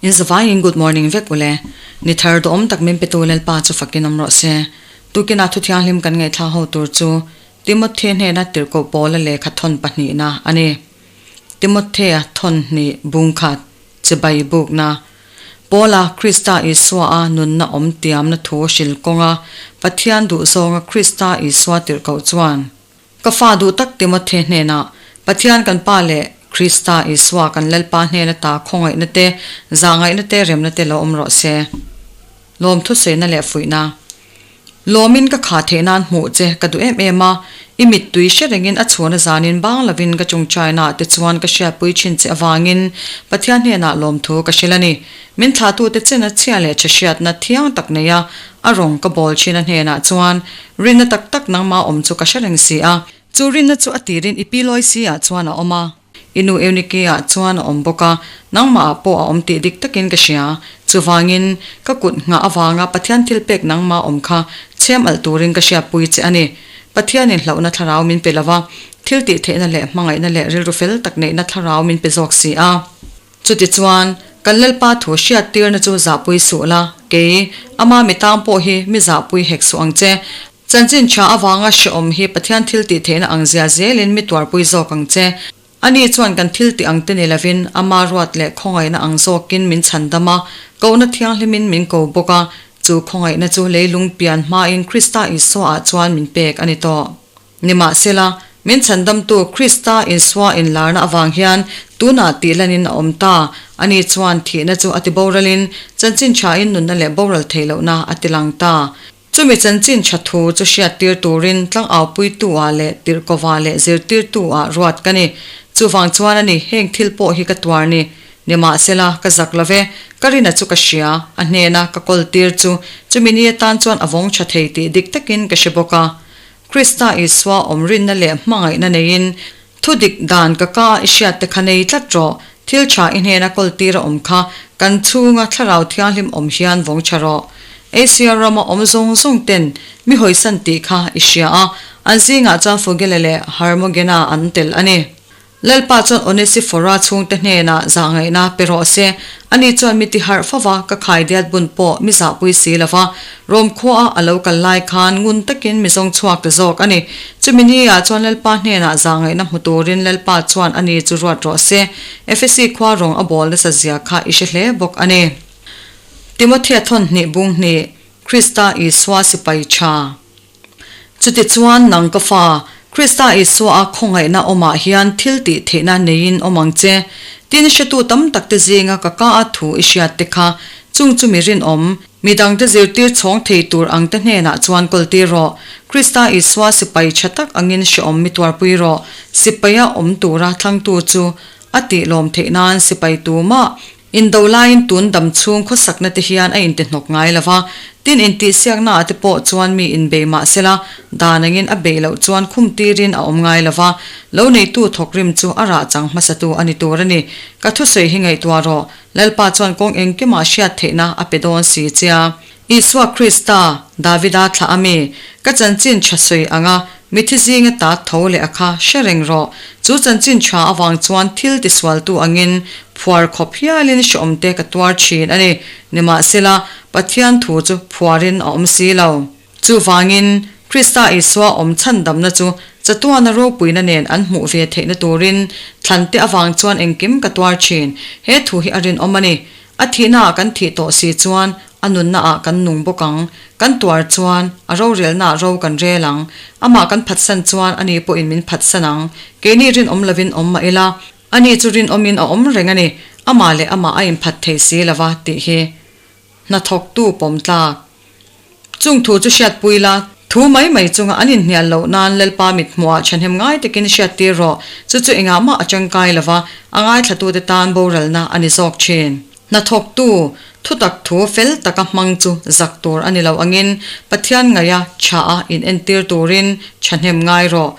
In zavaiin good morning vek ule. Ni thar duhawm tak min petu Lalpa chu fakin awm rawh se. Tukinah thu thianghlim kan ngaihthla ho tur chu Timothy hnena tirhkoh Paula lehkha thawn pahnihna a ni. Timothea thawn hnih bung khat chibai bukna Paula Krista Isua a nunna awm tiamna thu hril kawnga Pathian duhzawnga Krista Isua tirhkoh chuan Ka fa duh tak Timothy hnenah, Pathian kan Pa leh Krista Isua kan Lalpa hnena ta khawngaihna te, zahngaihna te, remna te lo awm rawh se. Lawmthu sawiina leh fuihna. Lawmin ka khah theih nan hmuh che ka duh em em a, i mittui hre rengin a chhuahna zanin bang lovin ka chungchaina ah te chuan ka hriatpui thin che avangin Pathian hnenah lawmthu ka hrilh a ni. Min thlahtute chena chhia leh tha hriatna thiang tak nei a, a rawng ka bawl thin a hnenah chuan rinna tak tak nangmah awm chu ka hre reng si a. Chu rinna chu a tirin i pi lawi si ah chuan a awm a. I nu Eunike ah chuan a awm bawk a, nangmah ah pawh a awm tih dik takin ka hria. Chuvangin, ka kut nghah avanga Pathian thil pek nangmah awm kha chhem alh turin ka hriatpui che a ni. Pathianin hlauhna thlarau min pe lo va, thil tih theihna leh hmangaihna leh rilru fel tak neihna thlarau min pe zawk si a. Chutichuan, kan Lalpa thu hriattirna chu zahpui suh la, kei, ama mitang pawh hi mi zahpui hek suh ang che. Chanchin tha avanga hrehawm hi Pathian thil tih theihna ang zia zelin mi tuarpui zawk ang che. Ani chuan kan thil tih ang te ni lovin ama ruat leh khawngaihna ang zawkin min chhandam a, kohna thianghlimin min ko bawk a, chu khawngaihna chu leilung pian hmain Krista Isua ah chuan min pek a ni tawh. Nimahsela, min chhandamtu Krista Isua inlarna avang hian tunah tih lanin a awm ta. Ani chuan thihna chu a ti boralin chanchin thain nunna leh boral theih lohna a ti lang ta. Chumi chanchin tha thu chu hriattir turin tlangaupuitu-ah leh tirhkawvah leh zirtirtu-ah ruat ka ni. Chuvang chuan a ni, heng thil pawh hi ka tuar ni. Nimahsela, ka zak lo ve, ka rina chu ka hria, a hnena ka kawltir chu chumi ni atan chuan a vawng tha thei tih dik takin ka hre bawk a. Krista Isua awm rinna leh hmangaihna neiin thu dik dan ka ka i hriat te kha nei tlat rawh, thil tha i hnena kawltir a awm kha kan chhunga Thlarau Thianghlim awm hian vawng tha rawh. Asia rama awm zawng zawng ten mi hawisan tih kha i hria a, an zingah chuan Fugela leh Hermogena an tel a ni. Lalpa chuan Onesifora chhungte hnenah zahngaihna pe rawh se, ani chuan mi ti harh fo va, ka khaidiat bun pawh mi zahpui si lo va, Rom khuaah a lo kal lai khan ngun takin mi zawng chhuak ta zawk a ni. Chumi ni-ah chuan Lalpa hnenah zahngaihna hmu turin Lalpa chuan ani chu ruat rawh se, Efesi khua rawng a bawl nasa zia kha i hre hle bawk a ni. Timothea thawn hnih bung hnih, Krista Isua sipai tha. Chutichuan nang ka fa, Krista Isua a khawngaihna awmah hian thil tih theihna neiin awm ang che. Tin, hretu tam takte zinga ka ka a thu i hriat te kha, chung chu mi rinawm, mi dangte zirtir chhawng thei tur ang te hnenah chuan kawltir rawh. Krista Isua sipai tha tak angin hreawm mi tuarpui rawh. Sipaia awm tura thlangtu chu a tih lawm theih nan sipai tumah Indo laiin tun dam chhung khawsakna te hian a inti hnawk ngai lo va, tin intihsiakna ah te pawh chuan mi inbei mah sela, dan angin a beih loh chuan khum tirin a awm ngai lo va, lo neitu thawkrim chu a rah chang hmasatu a ni tur a ni. Ka thusawi hi ngaihtuah rawh, Lalpa chuan kawng engkimah hriat theihna a pe dawn si chia. Isua Krista, Davida thlah a mi, ka chanchin tha sawi anga mithi zinga ta tho leh a kha hre reng rawh. Chu chanchin tha avang chuan thil tisualtu angin phuar khawp hialin hreawmte ka tuar thin a ni. Nimahsela, Pathian thu chu phuarin a awm si lo. Chuvangin, Krista Isua awm chhandamna chu chatuana ropuina nen an hmuh ve theihna turin thlante avang chuan engkim ka tuar thin. He thu hi a rinawm a ni. A thihnaah kan thih tawh si chuan a nunnaah kan nung bawk ang. Kan tuar chuan a rorelnaah ro kan rel ang. Amah kan phatsan chuan ani pawhin min phatsan ang. Keini rinawm lovin awm mah ila, ani chu rinawmin a awm reng a ni. Amah leh amah a inphat thei si lova tih hi hnathawktu pawm tlak. Chung thu chu hriatpui la, thu mai mai chunga an inhnial loh nan Lalpa mithmuhah thahnem ngai takin hriattir rawh, chu chu engah mah a tangkai lo va, a ngaithlatute tan boralna a ni zawk thin. Hnathawktu, thutak thu fel taka hmang chu zak tur a ni lo angin Pathian ngaia tha a inentir turin thahnem ngai rawh.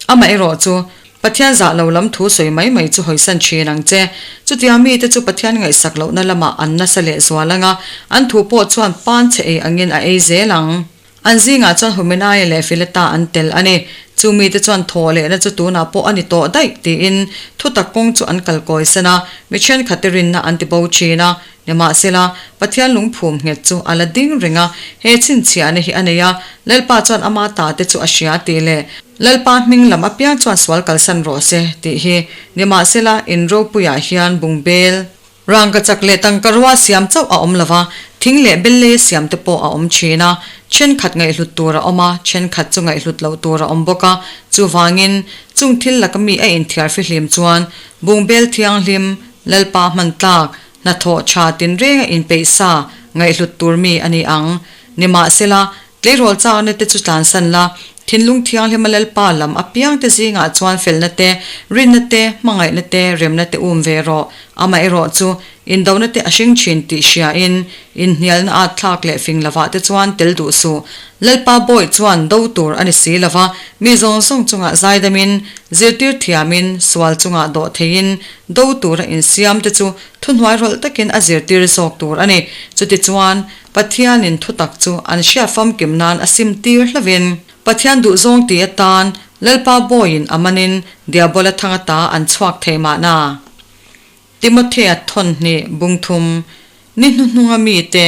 Amaherawh chu, Pathian zah lo lam thu sawi mai mai chu hawisan thin ang che. Chutia mite chu Pathian ngaihsak lohna lamah an nasa leh zual ang a, an thu pawh chuan pan che ei angin a ei zel ang. An zingah chuan Humenaia leh Fileta an tel a ni. Chu mite chuan thaw lehna chu tunah pawh a ni tawh daih tiin thutak kawng chu an kal kawisan a, mi thenkhatte rinna an ti bo thin a. Nimahsela, Pathian lungphum nghet chu a la ding reng a, he chhinchhiahna hi a nei a, Lalpa chuan ama tate chu a hria tih leh Lalpa hming lam apiang chuan sual kalsan rawh se tih hi. Nimahsela, in ropuiah hian bungbel. Rangkachak leh tangkarua siam chauh a awm lova, thing leh bellei siam te pawh a awm thin a. Thenkhat ngaihhlut tur a awm a, thenkhat chu ngaihhlut loh tur a awm bawk a. Chuvangin, chung thil laka mi a inthiar fihlim chuan bungbel thianghlim, Lalpa hman tlak, hnathawh tha tinrenga inpeih sa ngaihhlut tur mi a ni ang. Nimahsela, Tleirawl chakna te chu tlansan la, thinlung thianghlima Lalpa lam apiangte zingah chuan felna te, rinna te, hmangaihna te, remna te um ve rawh. Amaherawh chu, indona te a hring thin tih hriain, inhnialna at thlak leh fing lovah te chuan tel duh suh. Lalpa bawih chuan do tur a ni si lova, mi zawng zawng chungah zaidamin, zirtir thiamin, sual chungah dawh theiin, do tura insiam te chu thuhnuai rawlh takin a zirtir zawk tur a ni. Chutichuan, Pathianin thutak chu an hriat famkim nan a sim tir hlovin, Pathian duhzawng ti atan Lalpa bawiin a manin Diabola thang ata an chhuak thei mahna. Timothea thawnhnih bungthum ni hnuhnunga mite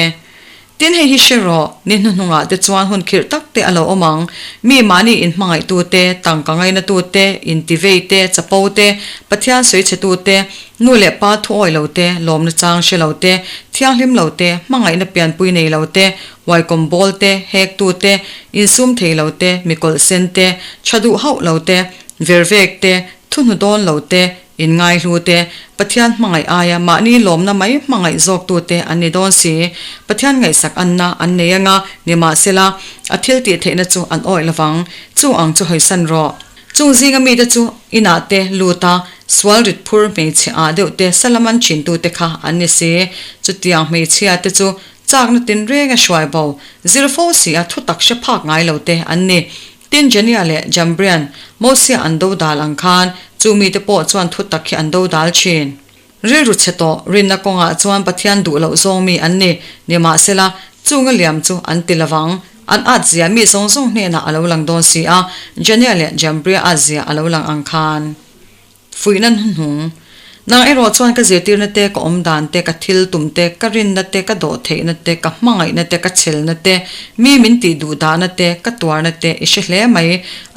Tin hei hi hre rawh, ni hnuhnungah te chuan hun khirh tak te a lo awm ang, mi mahni inhmangaihtu te, tangka ngainatu te, intivei te, chapo te, Pathian sawichhetu te, Nu leh pa thuawi lo te, lawmna chang hre lo te, thianghlim lo te, hmangaihna pianpui nei lo te, huaikawm bawl te, hek tu te, insum thei lo te, mikawlh sen te, tha duh hauh lo te, vervek te, thuhnu dawn lo te, inngaihlu te, Pathian hmangaih aia mahni lawmna mai hmangaih zawk tu te an ni dawn si. Pathian ngaihsak anna an nei anga, nimahsela, a thil tih theihna chu an awih lovang. Chu ang chu hawisan rawh. Chung zinga mite chu inah te lut a, sual rit phur hmeichhe ah deuh te salaman thin tute kha an ni si. Chutiang hmeichhia te chu chakna tinreng a hruai bo, zir fo si a thutak hre phak ngai lo te an ni. Tin Jania leh Jambrian, Mosia an do dal ang khan chu mite pawh chuan thutak hi an do dal thin. Rilru chhe tawh rinna kawngah chuan Pathian duh loh zawng mi an ni. Nimahsela, chunga liam chu an ti lovang. An at zia mi zawng zawng hnenah a lo lang dawn si a, Jania leh Jambria at zia a lo lang ang khan. Fuihna hnuhnung. Nang erawh chuan ka zirtirna te, ka awm dan te, ka thil tum te, ka rinna te, ka dawh theihna te, ka hmangaihna te, ka chhelna te, mi min tih duh dahna te, ka tuarna te i hre hle mai.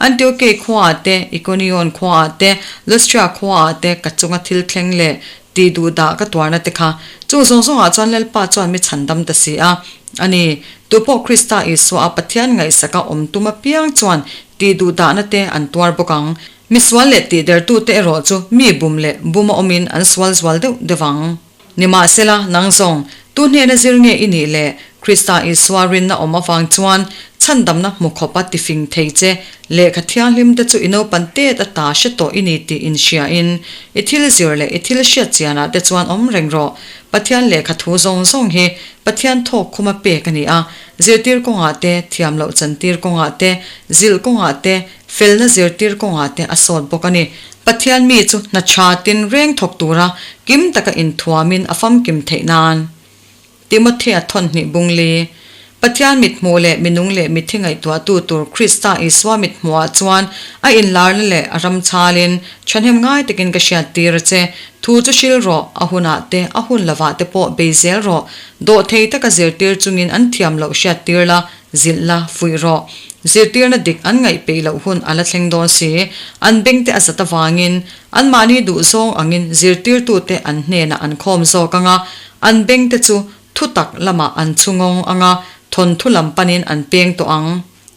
Antiokei khuaah te, Ikonion khuaah te, Lustria khuaah te ka chunga thil thleng leh tih duh dah ka tuarna te kha. Chung zawng zawngah chuan Lalpa chuan mi chhandam ta si a. A ni, tupawh Krista Isua a Pathian ngaihsaka awm tum apiang chuan tih duh dahna te an tuar bawk ang. Mi sual leh tih dertute erawh chu mi bum leh buma awmin an sual zual deuh deuh ang. Nimahsela, nang zawng, tu hnena zir nge i nih le? Krista Isua rinna awm avang chuan chhandamna hmu khawpa tifing thei che lehkha thianghlim te chu i naupan tet ata hre tawh i ni tih inhriain i thil zir leh i thil hriat chianah te chuan awm reng rawh. Pathian lehkha thu zawng zawng hi Pathian thawk khuma pek a ni a, zirtir kawngah te, thiam loh chantir kawngah te, zilh kawngah te, Felna zirtir kawngah te a sawt bawk a ni. Pathian mi chu hna tha tin reng thawk tura kim taka inthuamin a famkim theih nan. Timothea thawnhnih bungli, Pathian mithmuh leh minung leh mithi ngaihtuahtu tur Krista Isua mithmuhah chuan a inlarna leh a ram chalin thahnem ngai takin ka hriattir a che. Thu chu hril rawh, a hunah te, a hun lovah te pawh bei zel rawh. Dawhthei taka zirtir chungin an thiam loh hriattir la, Zilh la, fuih rawh. Zirtirna dik an ngaih peih loh hun a la thleng dawn si. An bengte a zat avangin, anmahni duh zawng angin zirtirtute an hnenah an khawm zawk ang a, an bengte chu thutak lamah an chhungawng ang a, thawnthu lam panin an peng tawh ang.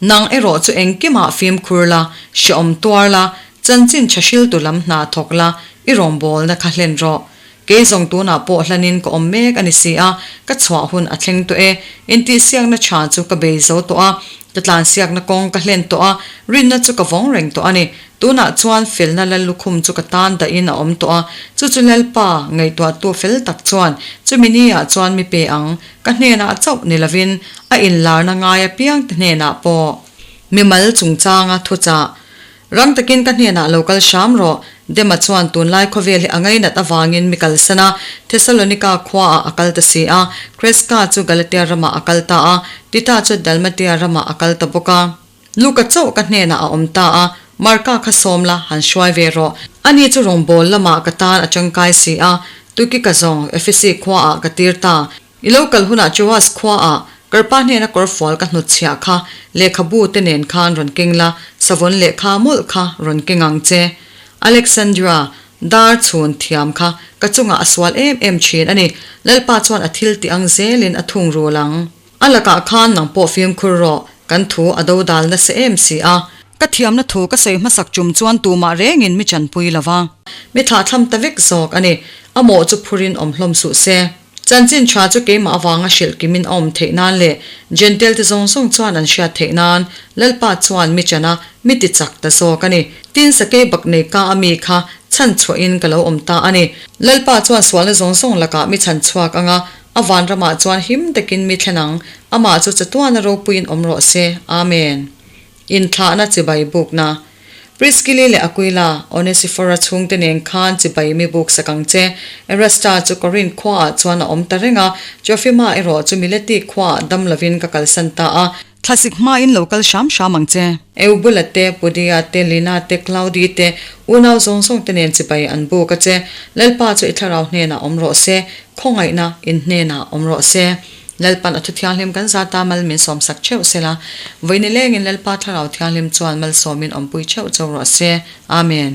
Nang erawh chu engkimah fimkhur la, hreawm tuar la, chanchin tha hriltu lam hna thawk la, i rawngbawlna kha hlen rawh. Kei zawng tunah pawh hlanin ka awm mek a ni si a, ka chhuah hun a thleng tawh e. Intihsiakna tha chu ka bei zo tawh a, ka tlansiakna kawng ka hlen tawh a, rinna chu ka vawng reng tawh a ni. Tunah chuan felna Lallukhum chu ka tan dahin a awm tawh a, chu chu Lalpa ngaihtuahtu fel tak chuan chumi ni-ah chuan mi pe ang, ka hnenah chauh ni lovin a inlarna ngai apiangte hnenah pawh. Mimal chungchanga thuchah Rang takin ka hnenah lo kal hram rawh. Dema chuan tunlai khawvel hi a ngainat avangin mi kalsan a, Thesalonika khuaah a kal ta si a. Kreska chu Galatia ramah a kal ta a, Tita chu Dalmatia ramah a kal ta bawk a. Luka chauh ka hnenah a awm ta a, Marka kha sawm la, han hruai ve rawh. Ani chu rawngbâwl lamah ka tân a ṭangkai si a, Tukika zawng Efesi khuaah ka tir ta. I lo kal hunah Troas khuaah Karpa hnena kawrfual ka hnutchhiah kha lehkhabu te nen khan rawn keng la, savun lehkha mawlh kha rawn keng ang che. Alexandra, dar chhun thiam kha ka chungah a sual em em thin a ni. Lalpa chuan a thil tih ang zelin a thung rul ang. A lakah khan nang pawh fimkhur rawh, kan thu a do dal nasa em si a. Ka thiamna thu ka sawi hmasak chum chuan tumah rengin mi chanpui lo va. Mi thlahthlam ta vek zawk a ni. A mawh chu phurin awm hlawm suh se. Chanchin tha chu keimah avanga hrilh kimin a awm theih nan leh Jentail te zawng zawng chuan an hriat theih nan Lalpa chuan mi chan a, mi ti chak ta zawk a ni. Tin sakei bak nei ka a mi kha chhan chhuahin ka lo awm ta a ni. Lalpa chuan sualna zawng zawng lakah mi chhan chhuak anga a vanramah chuan him takin mi thlen ang, amah chu chatuana ropuiin awm rawh se. Amen. Inthlahna chibai bukna. Priskili leh Akuila, Onesifora chhungte nen khan chibai mi buk sak ang che. Erasta chu Korinth khuaah chuan a awm ta reng a, Trofima erawh chu Mileti khuaah dam lovin ka kalsan ta a. Thlasik hmain lo kal hram hram ang che. Eubula te, Pudia te, Lina te, Claudi te, unau zawng zawng te nen chibai an buk a che. Lalpa chu i thlarau hnenah awm rawh se, khawngaihna in hnenah awm rawh se. Lalpan a thu thianghlim kan zata mal min sawmsak theuh sela, vawi ni lengin Lalpa Thlarau Thianghlim chuan malsawmin awmpui theuh cho rawh se. Amen.